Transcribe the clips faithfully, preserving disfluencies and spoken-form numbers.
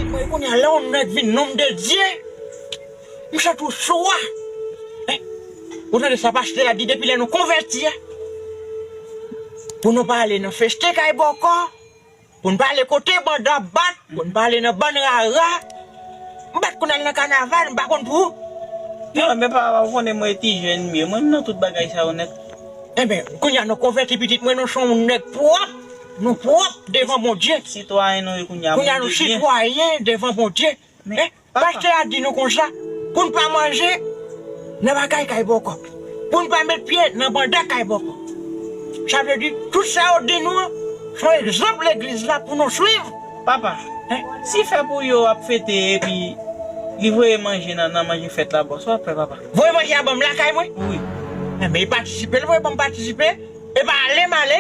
Mwen kounye a, lè yon nèg vin nonm de Dye, m santi w sou a. Hein? Ou tande sa pastè a di depi lè nou konvèti a? Pou nou pa ale nan festen kay bòkò, pou n pa ale kote banda ap bat, pou n pa ale nan bann rara. M pa t konn al nan kanaval, m pa konn pou ou. Non, men papa, ou konnen mwen ti jèn m ye. Mwen, m nan tout bagay sa yo nèt. Enben, kounye a nou konvèti pitit mwen, nou se yon nèg pwòp. Nou pwòp devan Bondye. Sitwayen nou ye kounye a, moun de byen. Kounye a nou sitwayen devan Bondye. Men, papa. Pastè a di nou konsa, pou n pa manje nan bagay kay bòkò. Pou n pa met pye nan banda kay bòkò. Sa vle di, tout sa yo di nou an, se yon egzanp legliz la pou nou swiv. Papa, si fè pou yo ap fete epi li voye manje nan, nan manje fèt la, bon, sa w ap fè, papa? Voye manje a ban m lakay mwen? Wi. Enben, e patisipe, l voye ban m patisipe. E pa ale m ale.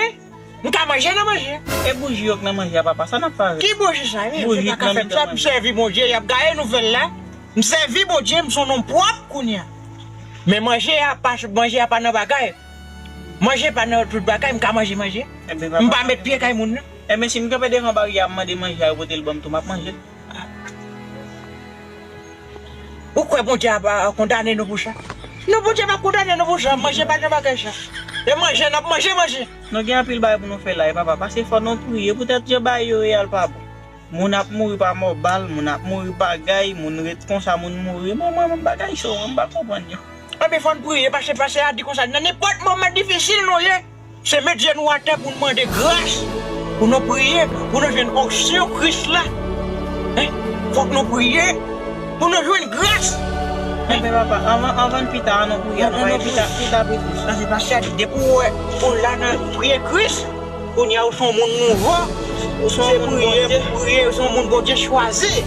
M ka manje nan manje. E bouji yo k nan manje a, papa, sa n ap fè avè l? Ki bouji sa, wi? Bouji yo pa ka fè m sa, m sèvi Bondye, y ap gaye nouvèl la. M sèvi Bondye, m se yon nonm pwòp kounye a. Men manje a pa, manje a pa nan bagay. Manje pa nan tout bagay, m ka manje manje. M pa met pye kay moun nan. Enben, si m kanpe devan baryè a, m mande manje a, yo pote l ban m tou, m ap manje l. Ou kwè Bondye ap, ap kondane nou pou sa? Non, Bondye p ap kondane nou pou sa. Manje pa nan bagay sa. E manje, n ap manje, manje. Nou gen anpil bagay pou nou fè la, e papa. Pase fò nou priye. Poutèt jan bagay yo ye a, l pa bon. Moun ap mouri pa mò bal, moun ap mouri pa gay, moun ret konsa, moun mouri. Mwen, mwen, mwen, bagay sa yo, mwen pa konprann yo. Anben, fò n priye, pase, pase a di konsa, nan nenpòt moman difisil nou ye, se met je nou atè pou n mande gras, pou nou priye, pou nou jwenn onksyon Kris la. Hein? Fòk nou priye pou nou jwenn gras. Hein? Enben, papa, anvan, anvan n pita, ann nou priye, ann nou priye, pita, pita, pita. Sa se pase a di, depi w wè, ou la nan priye Kris, kounye a ou se yon moun nouvo. Ou se yon moun Bondye. Se priye pou priye, ou se yon moun Bondye chwazi.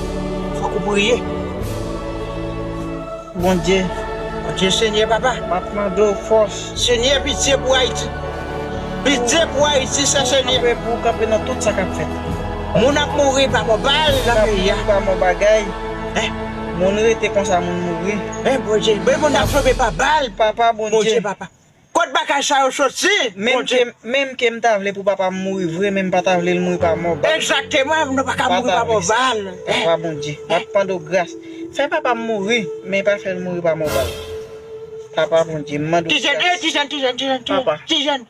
Fòk ou priye. Bondye. Bondye, Senyè, papa. M ap mande w fòs. Senyè, pitye pou Ayiti. Pitye pou Ayiti, sa, Senyè. Kanpe pou w kanpe nan tout sa k ap fèt. Moun ap mouri pa mò bal nan peyi a. Moun ap mouri pa mò bagay. Hein? Moun rete konsa, moun mouri. Hein, Bondye. Men moun ap chome pa bal. Papa, Bondye. Bondye, papa. Kot bagay sa yo soti? Menm ke, menm ke m ta vle pou papa m mouri vre, men m pa ta vle l mouri pa mò bal. Egzakteman, nou pa ka mouri pa mò bal. Papa Bondye, m ap mande w gras. Fè papa m mouri, men pa fè l mouri pa mò bal. Papa Bondye, m mande w gras. Ti jèn, eh, ti jèn, ti jèn, ti jèn, ti jèn. Papa. Ti jèn.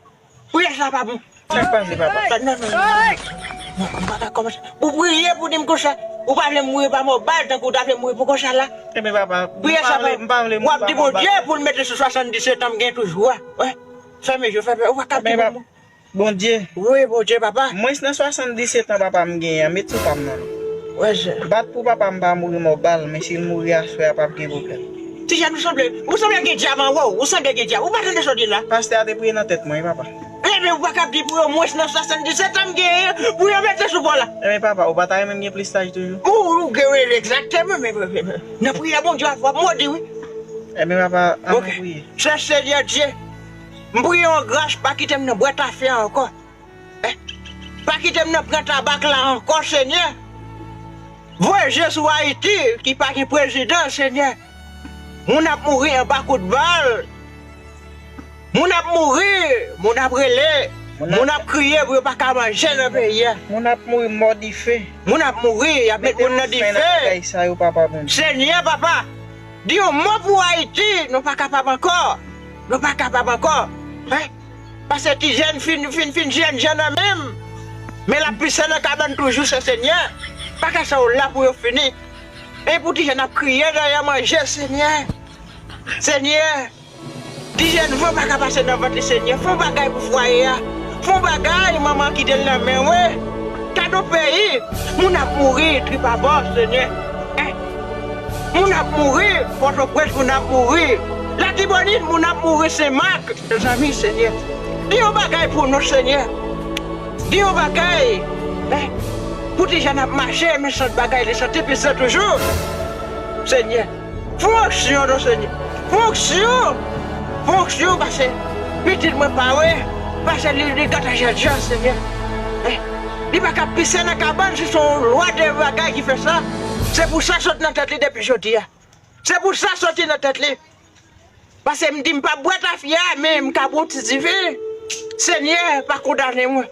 Priye sa pa bon. Sa k pase, papa? Non, non, non, non. Non, m pa ka kòmanse. Ou priye pou di m konsa. Ou pa vle m mouri pa mò bal, tankou w ta vle m mouri pou konsa la. Enben, papa, m pa vle, m pa vle mouri pa mò bal. W ap di Bondye pou l mete sou swasanndiset an m gen toujou a. Wi. Fèmen je w, fèmen. Ou pa ka di Bondye. Bondye. Wi, Bondye, papa. Mwens nan swasanndiset an papa m genyen an, met sou pa m nan. Wi, je. Bat pou papa m pa mouri mò bal, men si l mouri aswè a, p ap gen pwoblèm. Ti jèn, ou sanble, ou sanble gen dyaman wè w, ou sanble gen dyaman. Ou pa tande sa w di la? Pastè a te priye nan tèt mwen, wi, papa. Enben, ou pa ka di pou yo mwens nan swasanndiset an m genyen, pou yo mete sou pa w la. Enben, papa, ou pa ta renmen m gen plis laj toujou? Ou, ou gen, wi, egzakteman, men, men, men, men, nan priyè Bondye a, w ap modi, wi. Enben, papa, ann nou priye. Sè Senyè Dye, m priye w gras, pa kite m nan bwèt afè a ankò. Eh, pa kite m nan pran tabak la ankò, Senyè. Voye je sou Ayiti, ki pa gen prezidan, Senyè. Moun ap mouri anba kout bal. Moun ap mouri, moun ap rele, moun ap kriye pou yo pa ka manje nan peyi a. Moun ap mouri mò dife. Moun ap mouri, y ap met moun nan dife. Mete fen nan bagay sa yo, papa Bondye. Senyè, papa, di yon mo pou Ayiti, nou pa kapab ankò. Nou pa kapab ankò. Hein? Paske ti jèn fin, fin, fin jèn jan nan men m. Men l ap pise nan kabann toujou, se Senyè. Bagay sa yo la pou yo fini. E pou ti jèn ap kriye dèyè manje, Senyè. Senyè, ti jèn van pa ka pase nan vant li, Senyè. Fè yon bagay pou fwaye a. Fè yon bagay, manman kite l nan men w. Gade yon peyi, moun ap mouri, trip abò, Senyè. Eh, moun ap mouri, Pòtoprens, moun ap mouri. Latibonit, moun ap mouri, Senmak. Mezanmi, Senyè, di yon bagay pou nou, Senyè. Di yon bagay, eh, pou ti jèn ap mache, men sant bagay li santi pis la toujou. Senyè, fè yon aksyon, non, Senyè. Fè yon aksyon. Fè yon aksyon, paske pitit mwen pa wè, paske li, li gata jèn jan, Senyè. Eh, li pa ka pise nan kabann, si se yon lwa de bagay ki fè sa. Se pou sa sot nan tèt li depi jodi a. Se pou sa soti nan tèt li. Paske m di m p ap bwè tafya, men m ka bwè yon ti diven. Senyè, pa kondane mwen.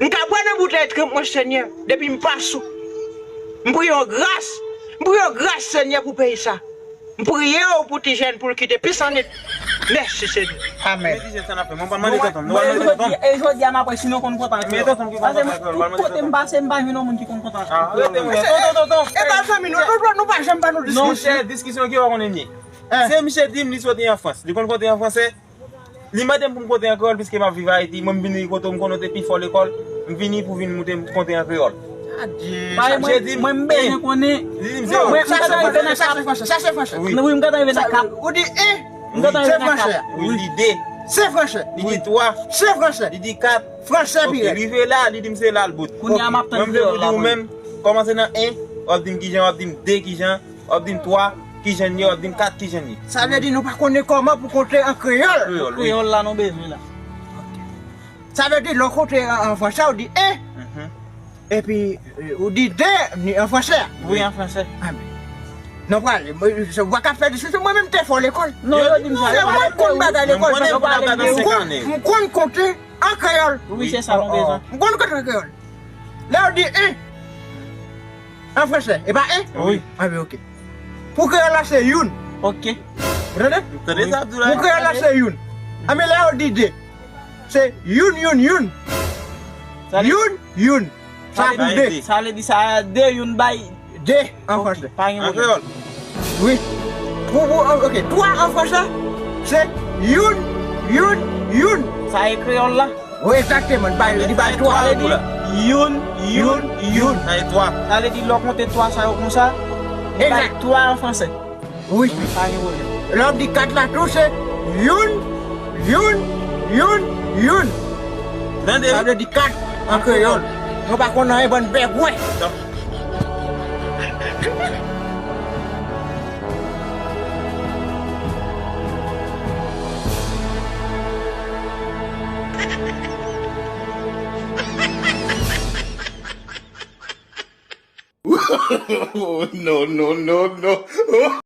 M ka bwè nan boutèy trip mwen, Senyè, depi m pa sou. M priye w gras. M priye w gras, Senyè, pou peyi sa. M priye w pou ti jèn pou l kite pis annit. Mèsi, Senyè. Amèn. Men ti jèn sa n ap fè. Mwen pral mande tonton m. Nou pral mande tonton m. E jodi a m ap wè si nou konn kontan. Men tonton m ki konn kontan. Paske tout kote m pase, m pa jwenn yon moun ki konn kontan. Ah, rete mwen. Tonton, tonton. E pa zanmi nou, nou, nou pa janm ba nou diskisyon. Non, chè, diskisyon ki w konnen li ye. Se misye di m li sot an Frans. Li konn konte an fransè. Li mande m pou m konte an kreyòl piske m ap viv Ayiti. Mwen, m vini kote w, m konnen w te pi fò lekòl. M vini pou vin moute m konte an kreyòl. Adye. Sa vle di, mwen, m bezwen konnen. Li di m se... Non, sa se fransè, sa se fransè, sa se fransè. Wi. Wi, m gentan rive nan kat. Ou di en, m gentan rive nan kat. Wi, li di de. Se fransè. Li di twa. Se fransè. Li di kat. Fransè pi rèd. Rive la, li di m se la l bout. Kounye a m ap tann kreyòl la. Mwen, m vle pou di ou menm, kòmanse nan en, w ap di m kijan, w ap di m de kijan. W ap di m twa, kijan l ye, w ap di m kat, kijan l ye. Sa vle di nou pa konnen kòman pou konte an kreyòl. Kreyòl, wi. Kreyòl la nou bezwen la. Sa vle di lè w konte an, an fransè, ou di en. Mhm. Epi, eh, ou di de, ni an fransè. Wi, an fransè. Ah, men. Non, pral, mwen, se ou k ap fè diskisyon, mwen menm te fò lekòl. Non, yo di m sa. Non, mwen konn bagay lekòl, paske m konn, m konn konte an kreyòl. Wi, se sa nou bezwen. M konn konte an kreyòl. Lè yo di en an fransè, e pa en? Wi. Anben, oke. Pou kreyòl la, se youn. Oke. Ou tande? Tande sa, Abdoulaye? Pou kreyòl la, se youn. Anben, lè yo di de, se youn, youn, youn. Youn, youn. Sa pou de. Sa vle di sa de youn bay de an fransè. Pa gen pwoblèm. An kreyòl. Wi. Pou, pou, ok, twa an fransè, se youn, youn, youn. Sa e kreyòl la? Wi, egzakteman. Li bay, li bay twa. Sa vle di youn, youn, youn. Sa e twa. Sa vle di lè w konte twa sa yo konsa, li bay twa an fransè. Wi. Pa gen pwoblèm. Lè w ap di kat la tou, se youn, youn, youn, youn. Tande? Sa vle di kat an kreyòl. Nou pa konn anyen, bann bègwè. No, no, no, no.